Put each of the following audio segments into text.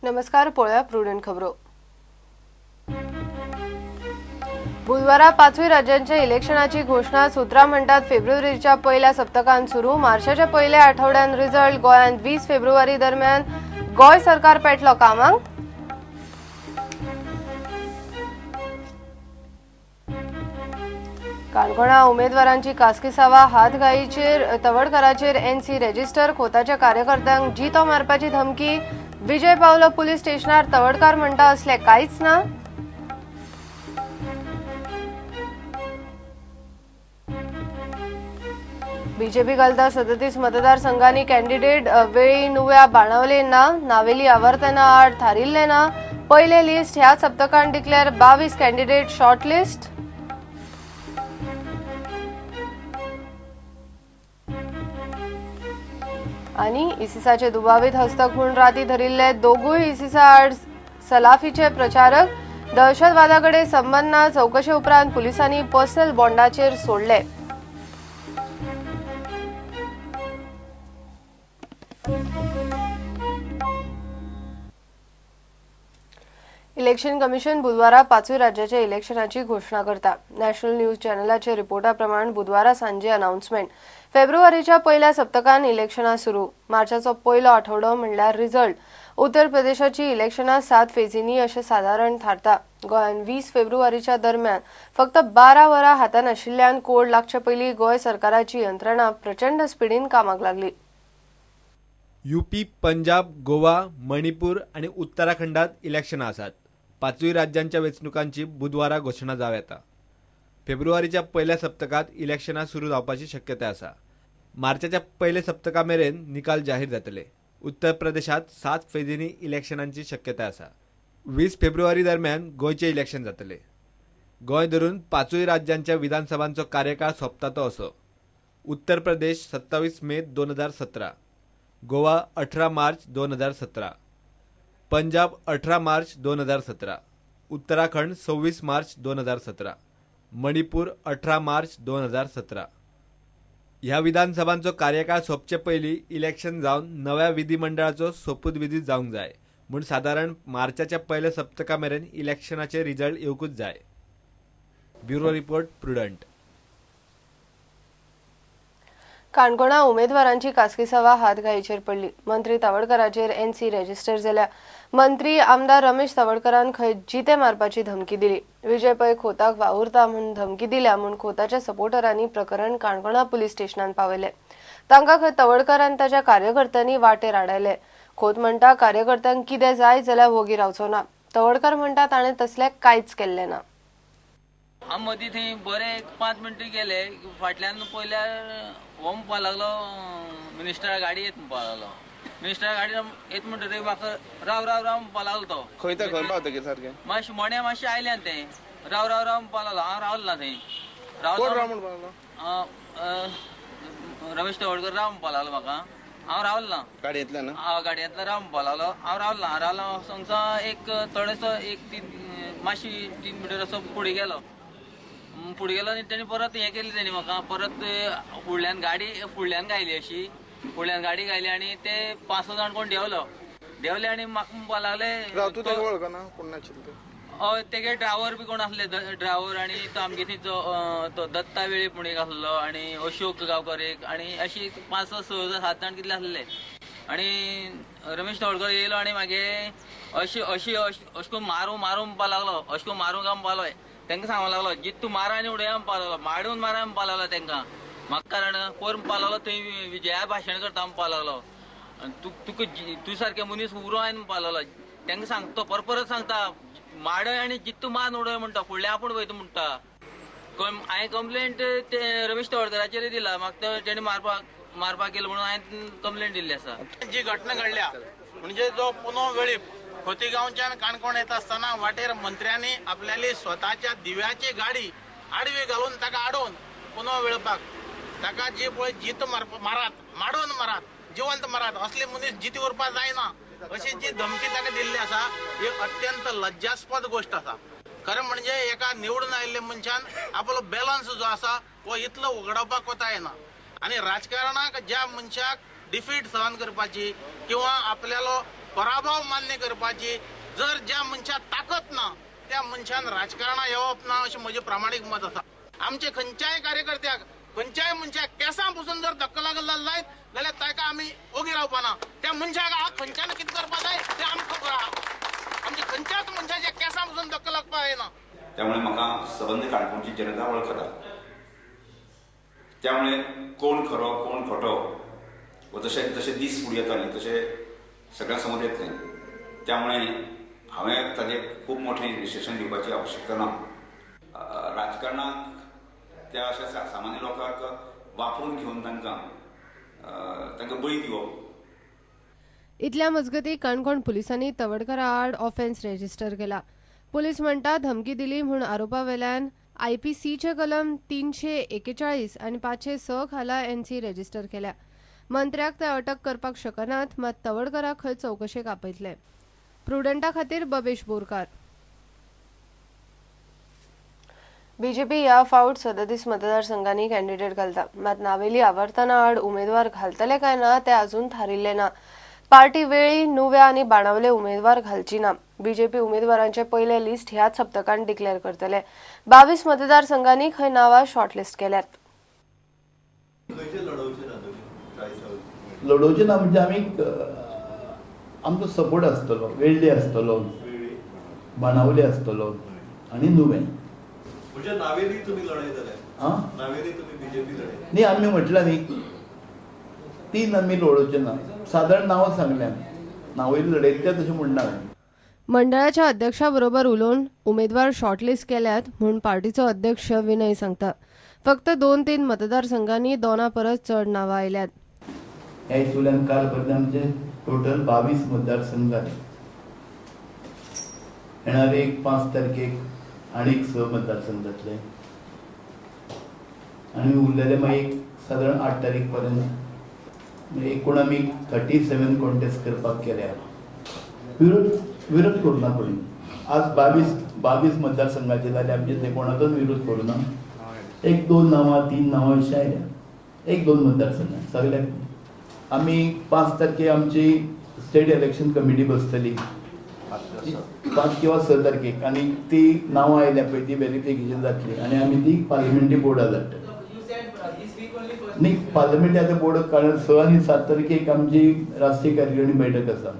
नमस्कार, पळोवया प्रुडंट खबरो. बुधवारा पाचवी राज्यांच्या इलेक्शनाची घोषणा. सूत्रां म्हणटात फेब्रुवारीच्या पयल्या सप्तकान सुरू. मार्चाच्या पयल्या आठवड्यान रिझल्ट. गोंयांत 20 फेब्रुवारी दरम्यान गोंय सरकार पेटलो कामाक. काणकोणा उमेदवारांची कासकिसावा हातघाईचेर तवडकराचेर एनसी रेजिस्टर. खोताच्या कार्यकर्त्यांक जितो मारपाची धमकी. विजय पावलो पुलीस स्टेशनार. तवडकार म्हणटा असले कांयच ना. बीजेपी घालता 37 मतदारसंघांनी कॅन्डिडेट. वेळी नुव्या बाणावले ना, नावेली आवर्तना आड थारिल्ले ना. पयले लिस्ट ह्या सप्तकान डिक्लेअर. 22 candidate short list. आणि इसिसाचे दुबावीत हस्तक म्हूण राती धरिल्ले दोगूय इसिसा आड सलाफीचे प्रचारक. दहशतवादाकडे संबंद ना. चौकशे उपरांत पुलिसांनी पर्सनल बॉन्डाचेर सोडले. इलेक्शन कमिशन बुधवारा पाचवी राज्याच्या इलेक्शनाची घोषणा करता. नॅशनल न्यूज चॅनलाच्या रिपोर्टा प्रमाण बुधवारा सांजे अनाउन्समेंट. फेब्रुवारीच्या पयल्या सप्तकान इलेक्शनां सुरू. मार्चाचो पयलो आठवडो म्हणल्यार रिझल्ट. उत्तर प्रदेशाची इलेक्शनां 7 फेजींनी अशें सादारण थारता. गोंयांत 20 फेब्रुवारीच्या दरम्यान फक्त 12 वरां हातान आशिल्ल्यान कोड लागचे पयलीं गोंय सरकाराची यंत्रणा प्रचंड स्पिडीन कामाक लागली. युपी, पंजाब, गोवा, मणिपूर आनी उत्तराखंडात इलेक्शनां आसात. पाचूय राज्यांच्या वेंचणुकांची बुधवारा घोशणा जावं येता. फेब्रुवारीच्या पयल्या सप्तकांत इलेक्शनां सुरू जावपाची शक्यताय आसा. मार्चाच्या पयल्या सप्तका मेरेन निकाल जाहीर जातले. उत्तर प्रदेशांत 7 फेजींनी इलेक्शनांची शक्यताय आसा. 20 फेब्रुवारी दरम्यान गोंयचें इलेक्शन जातले. गोंय धरून पाचूय राज्यांच्या विधानसभांचो कार्यकाळ सोंपता तो असो: उत्तर प्रदेश 27 मे 2017, गोवा 18 मार्च 2017, पंजाब 18 मार्च 2017, उत्तराखंड 26 मार्च 2017, मणिपूर 18 मार्च 2017. ह्या विधानसभांचो कार्यकाळ सोंपचे पयलीं इलेक्शन जावन नव्या विधिमंडळाचो सोपूतविधी जावंक जाय म्हूण सादारण मार्चाच्या पयल्या सप्तका मेरेन इलेक्शनाचे रिजल्ट येवकूच जाय. Bureau report, Prudent. काणकोणा उमेदवारांची कासकिसावा हातघाईचेर पडली. मंत्री तवडकराचेर एनसी रेजिस्टर जाल्या. मंत्री आमदार रमेश तवडकरान खंय जिते मारपाची धमकी दिली. विजय पै खोताक वावुरता म्हूण धमकी दिल्या म्हूण खोताच्या सपोर्टरांनी प्रकरण काणकोणा पुलीस स्टेशनान पावयलें. तांकां खंय तवडकर आनी ताच्या कार्यकर्त्यांनी वाटेर आडायले. खोत म्हणटा कार्यकर्त्यांक कितें जाय जाल्यार वोगी रावचो ना. तवडकर म्हणटा ताणें तसलें कांयच केल्लें ना. आमी मदीं थंय बरे 5 मिनटां गेले. फाटल्यान पयल्यार हो म्हणपा लागलो मिनिस्टरा गाडी येत म्हणपा लागलो. मिनिस्टरा गाडी येत म्हणटकीर म्हाका राव राव राव म्हणपा लागलो तो. खंय ते खंय पावतकीर सारकें मातशें मण्या मातशें आयल्यान तें राव राव राव म्हणपा लागलो. हांव रावलो ना थंय. राव राव म्हणपा लागलो रमेश तवडकर राव म्हणपा लागलो म्हाका. हांव रावलो ना गाडयेंतल्यान. हांव गाडयेंतल्यान राव म्हणपा लागलो. हांव रावलो ना. रावलो समजा एक थोडोसो एक 3 मातशी 3 मिटर असो फुडें गेलो. फुडें गेलो आनी तेणी परत हें केलें. तेणी म्हाका परत फुडल्यान गाडी फुडल्यान घायली. अशी फुडल्यान गाडी घायली आनी ते 5-6 जाण कोण देंवलो. देंवले आनी म्हाका म्हणपा लागले. हय, तेगे ड्रायव्हर बी कोण आसले. ड्रायव्हर आनी तो आमगे थंयचो तो दत्ता वेळीप म्हूण एक आसलो आनी अशोक गांवकर एक आनी अशी 5-6 7 जाण कितले आसले. आनी रमेश तवडकर येयलो आनी मागीर अशी अशी अशें करून मारूं मारूं म्हणपा लागलो. अशें करून मारूं काय म्हणपा लागलो. तांकां सांगपाक लागलो जीत तूं मारा आनी उडया म्हणपा लागलो. माडून मारा म्हणपा लागलो तांकां. म्हाका कारण पोर म्हणपा लागलो थंय विजया भाशण करता म्हणपा लागलो. तुका तूं सारकें मनीस उरो आनी म्हणपा लागलो. तांकां सांगता परत परत सांगता माडय आनी जित्तू मारून उडय म्हणटा. फुडलें आपूण वयता म्हणटा. हांवें कंप्लेंट ते रमेश तवडकराचेर दिला. म्हाका तेणी मारपाक गेलो म्हणून हांवें कंप्लेंट दिल्ली आसा. जी घटना घडल्या म्हणजे जो पुनो वेळीप खोतीगांवच्यान काणकोण येता आसतना वाटेर मंत्र्यांनी आपल्याली स्वताच्या दिव्याची गाडी आडवी घालून ताका आडोवन पुनो वेळपाक ताका जी पळय जीत मारात, माडोवन मारात, जिवंत मारात, असले मनीस जिती उरपाक जायना अशी जी धमकी ताका दिल्ली आसा ही अत्यंत लज्जास्पद गोश्ट आसा. खरें म्हणजे एका निवडून आयिल्ल्या मनशान आपलो बॅलन्स जो आसा हो इतलो उगडावपाक वता येना. आनी राजकारणाक ज्या मनशाक डिफीट सहन करपाची किंवा आपल्यालो पराभव मान्य करपाची जर ज्या मनशाक ताकत ना त्या मनशान राजकारणां येवप ना अशें म्हजें प्रामाणीक मत आसा. आमचे खंयच्याय कार्यकर्त्याक खंयच्याय मनशाक केंसां पसून जर धक्को लागलो जायत जाल्यार ताका आमी ओगी रावपाना. त्या मनशाक खंयच्यान कितें करपा जाय तें आमकां खबर आहा. आमच्या खंयच्याच मनशाच्या केंसां पसून धक्को लागपाक येना. त्यामुळे म्हाका सबंद काणकोणची जनता वळखता. त्यामुळे कोण खरो कोण खोटो व जशे जशे दीस फुडें येता न्ही तशे सगळ्यां समोर येतलें. त्यामुळे हांवें ताजें खूब मोठें विश्लेशण दिवपाची आवश्यकता ना. राजकारणाक त्या अशा सामान्य लोकांक वापरून घेवन तांकां तांकां बळी दिवप. इतल्या मजगती काणकोण पुलिसांनी तवडकरा आड ऑफेन्स रेजिस्टर केला. पुलीस म्हणटा धमकी दिली म्हूण आरोपा वेल्यान आयपीसीचे कलम 341 आनी 506 खाला एनसी रेजिस्टर केल्या. मंत्र्याक ते अटक करपाक शकनात, मात तवडकराक खंय चवकशेक आपयतले. प्रुडंटा खातीर बबेश बोरकार. बीजेपी ह्या फावट 37 मतदारसंघांनी कॅन्डिडेट घालता, मात नावेली आवर्तना आड उमेदवार घालतले काय ना ते अजून थारिल्ले ना. पार्टी वेळी नुव्या आनी बाणावले उमेदवार घालची ना. बीजेपी उमेदवारांचे पयले लिस्ट ह्याच सप्तकान डिक्लेअर करतले. 22 मतदारसंघांनी खंय नांवां शॉर्टलिस्ट केल्यात. लडोवचे ना म्हणजे आमी आमचो सपोर्ट आसतलो, वेळ्ळी आसतलो, बाणावले आसतलो आनी नुवें. म्हणजे नावेली तुमी लढयतले? नावेली तुमी बीजेपी लढयतले? न्ही, आमी म्हटलां न्ही 3 आमी लडोवचे ना, सादारण नांवां सांगल्या, नावेली लढयतले तशें म्हणना. मंडळाच्या अध्यक्षा बरोबर उलोवन उमेदवार शॉर्टलिस्ट केल्यात म्हूण पार्टीचो अध्यक्ष विनय सांगता. फक्त 2-3 मतदारसंघांनी 2 परस चड नांवां आयल्यात. ह्या हितूंतल्यान काल पर्यंत आमचे टोटल 22 मतदारसंघ जाले. येणारे एक 5 तारखेक आनीक 6 मतदारसंघ जातले आनी उरलेले मागीर सादारण 8 तारीख पर्यंत एकूण आमी 37 कॉन्टेस्ट करपाक केल्या. विरोध करूं ना कोणी. आज 22 मतदारसंघाचे जाले आमचे, ते कोणाचोच विरोध करूं ना. 1-2 नांवां 3 नांवां अशीं आयल्या, 1-2 मतदारसंघां सगळ्याक. आमी 5 तारखे आमची स्टेट इलेक्शन कमिटी बसतली, 5 किंवा 6 तारखेक, आनी ती नांवां आयल्या पळय ती वेरिफिकेशन जातली आनी आमी ती पार्लमेंटरी बोर्डाक धाडटले. न्ही, पार्लमेंटरी आतां बोर्ड कारण 6 आनी 7 तारखेक आमची राष्ट्रीय कार्यकारिणी बैठक आसा,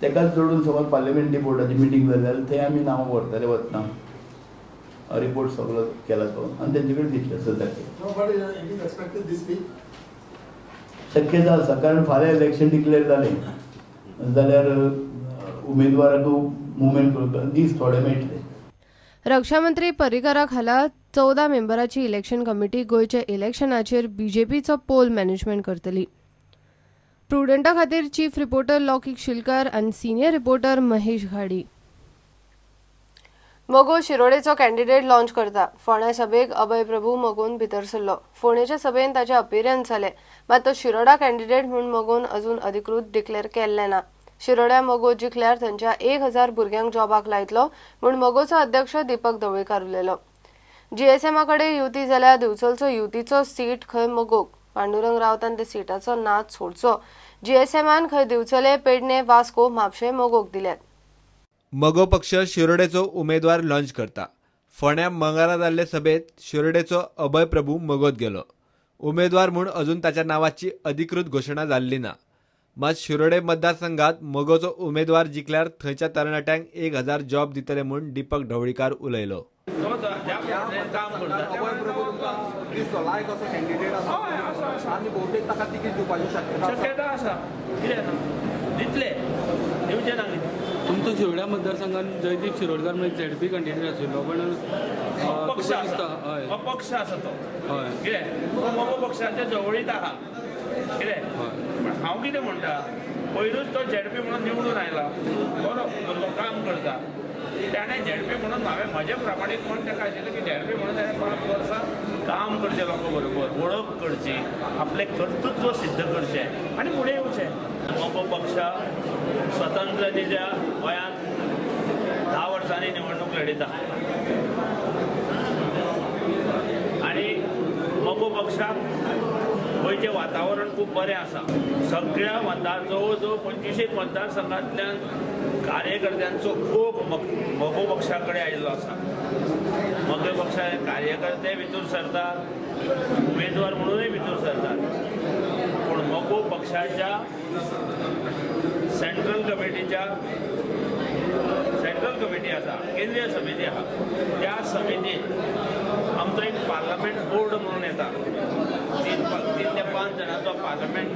तेकाच जोडून समज पार्लमेंटरी बोर्डाची मिटींग जाली जाल्यार थंय आमी नांवां व्हरतले वतना रिपोर्ट सगळो केला तो आनी तेंचे कडेन दितले 6 तारखेक. शक्यता आसा, कारण फाल्यां इलेक्शन डिक्लेअर जालें जाल्यार उमेदवाराक मुवमेंट करपाक दीस थोडे मेळटले. रक्षामंत्री पर्रीकरा खाला 14 मेंबराची इलेक्शन कमिटी गोंयच्या इलेक्शनाचेर बीजेपीचो पोल मॅनेजमेंट करतली. प्रुडंटा खातीर चीफ रिपोर्टर लौकीक शिलकर आनी सिनियर रिपोर्टर महेश घाडी. मगो शिरोडेचो कॅन्डिडेट लॉन्च करता. फोंड्या सभेक अभय प्रभू मगोन भितर सरलो. फोंडेच्या सभेन ताचे अपियरन्स जाले, मात तो शिरोडा कॅन्डिडेट म्हूण मगोन अजून अधिकृत डिक्लेअर केल्ले ना. शिरोड्या मगो जिखल्यार थंयच्या 1000 भुरग्यांक जॉबाक लायतलो म्हूण मगोचो अध्यक्ष दीपक ढवळीकार उलयलो. जीएसएमा कडेन युती जाल्यार दिवचलचो युतीचो सीट खंय मगोक. पांडुरंग रावतान ते सिटाचो नाद सोडचो. जीएसएमान खंय दिवचले, पेडणे, वास्को, म्हापशें मगोक दिल्यात. मगो पक्ष शिरोडेचो उमेदवार लॉन्च करता. फोंड्या मंगळारा जाल्ले सभेत शिरोडेचो अभय प्रभू मगोत गेलो. उमेदवार म्हूण अजून ताच्या नांवाची अधिकृत घोशणा जाल्ली ना. मात शिरोडे मतदारसंघात मगोचो उमेदवार जिखल्यार थंयच्या तरणाट्यांक 1000 जॉब दितले म्हूण दीपक ढवळीकार उलयलो. तुमचो शिरोड्या मतदारसंघात जयदीप शिरोडकर म्हणजे झेडपी कॅन्डिडेट आशिल्लो, पण अपक्ष आसा, अपक्ष आसा तो, कितें मगो पक्षाच्या जवळीत आहा कितें. पण हांव कितें म्हणटा, पयरूच तो झेडपी म्हणून निवडून आयला, बरो भुरगो काम करता, ताणें झेडपी म्हणून हांवें म्हजें प्रामाणीकपण ताका आशिल्लें की झेडपी म्हणून ताणें 5 वर्सां काम करचें, लोकां बरोबर वळख करची, आपलें कर्तृत्व सिद्ध करचें आनी फुडें येवचें. मगो पक्ष स्वतंत्रतेच्या गोंयांत 10 वर्सांनी निवडणूक लढयता आनी मगो पक्षाक गोंयचें वातावरण खूब बरें आसा. सगळ्या मतदार जवळ जवळ 25 मतदारसंघांतल्यान कार्यकर्त्यांचो ओघ मगो पक्षा कडेन आयिल्लो आसा. मगो पक्षा कार्यकर्ते भितर सरतात, उमेदवार म्हणूनय भितर सरतात, पूण मगो पक्षाच्या सेंट्रल कमिटी आसा, केंद्रीय समिती आसा, त्या समितीत आमचो एक पार्लमेंट बोर्ड म्हणून येता. 3 ते 5 जाणांचो पार्लमेंट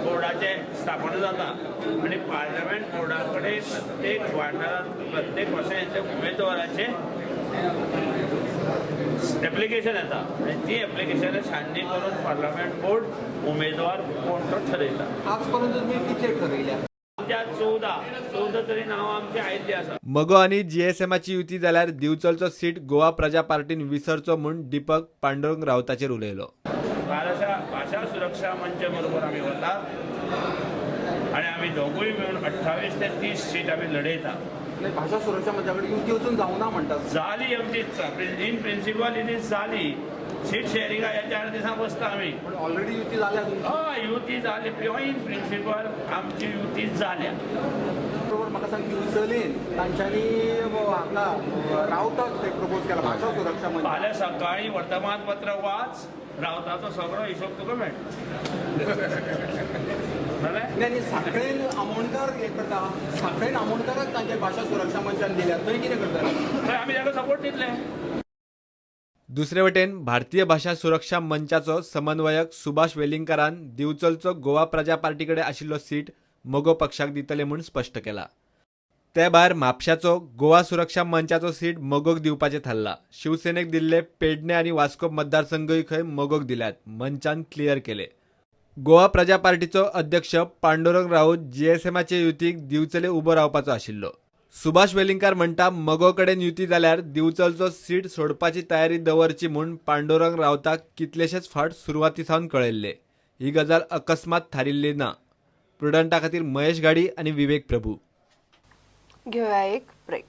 बोर्डाचें स्थापना जाता आनी पार्लमेंट बोर्डा कडेन प्रत्येक वाठारांत प्रत्येक वर्सांतल्या उमेदवाराचें एप्लिकेशन येता आनी ती एप्लिकेशनां छाननी करून पार्लमेंट बोर्ड उमेदवार कोण तो ठरयता. आजपर्यंत तुम्ही कितले ठरयल्या? आमच्या 14 तरी नांवां आमची आयिल्ली आसा. मगो आनी जीएसएमाची युती जाल्यार दिवचलचो सीट गोवा प्रजा पार्टीन विसरचो म्हूण दीपक पांडुरंग राऊताचेर उलयलो. भाशा सुरक्षा मंच बरोबर आमी वता आनी आमी दोगूय मेळून 28 ते 30 सीट आमी लढयता. भाशा सुरक्षा मंचा कडेन युती वचून जावना म्हणटा. जाली आमची इन प्रिंसिपल it is जाली. सीट शेअरिंगा ह्या 4 दिसां बसता आमी. पण ऑलरेडी युती जाल्या. हय, युती जाली, इन प्रिंसिपल आमची युती जाल्या. बरोबर. म्हाका सांग, दिवचलेन तांच्यांनी हांगा रावताक प्रपोज केला भाशा सुरक्षा मंच. फाल्यां सकाळीं वर्तमानपत्र वाच, रावताचो सगळो हिशोब तुका मेळटा. आनी साखळेन आमोणकार हें करता, साखळेन आमोणकाराक तांच्या भाशा सुरक्षा मंचान दिल्या, थंय कितें करता? थंय आमी ताका सपोर्ट दितले. दुसरे वटेन भारतीय भाशा सुरक्षा मंचाचो समन्वयक सुभाष वेलिंगकारान दिवचलचो गोवा प्रजा पार्टी कडेन आशिल्लो सीट मगो पक्षाक दितले म्हूण स्पश्ट केला. ते भायर म्हापशाचो गोवा सुरक्षा मंचाचो सीट मगोक दिवपाचें थारला. शिवसेनेक दिल्ले पेडणे आनी वास्को मतदारसंघूय खंय मगोक दिल्यात, मंचान क्लियर केले. गोवा प्रजा पार्टीचो अध्यक्ष पांडुरंग राऊत जीएसएमाचे युतीक दिवचले उबो रावपाचो आशिल्लो. सुभाष वेलिंगकार म्हणटा, मगो कडेन युती जाल्यार दिवचलचो सीट सोडपाची तयारी दवरची म्हूण पांडुरंग राऊताक कितलेशेच फावट सुरवाती सावन कळयल्ले. ही गजाल अकस्मात थारिल्ली ना. प्रुडंटा खातीर महेश घाडी आनी विवेक प्रभू. घेऊया एक ब्रेक.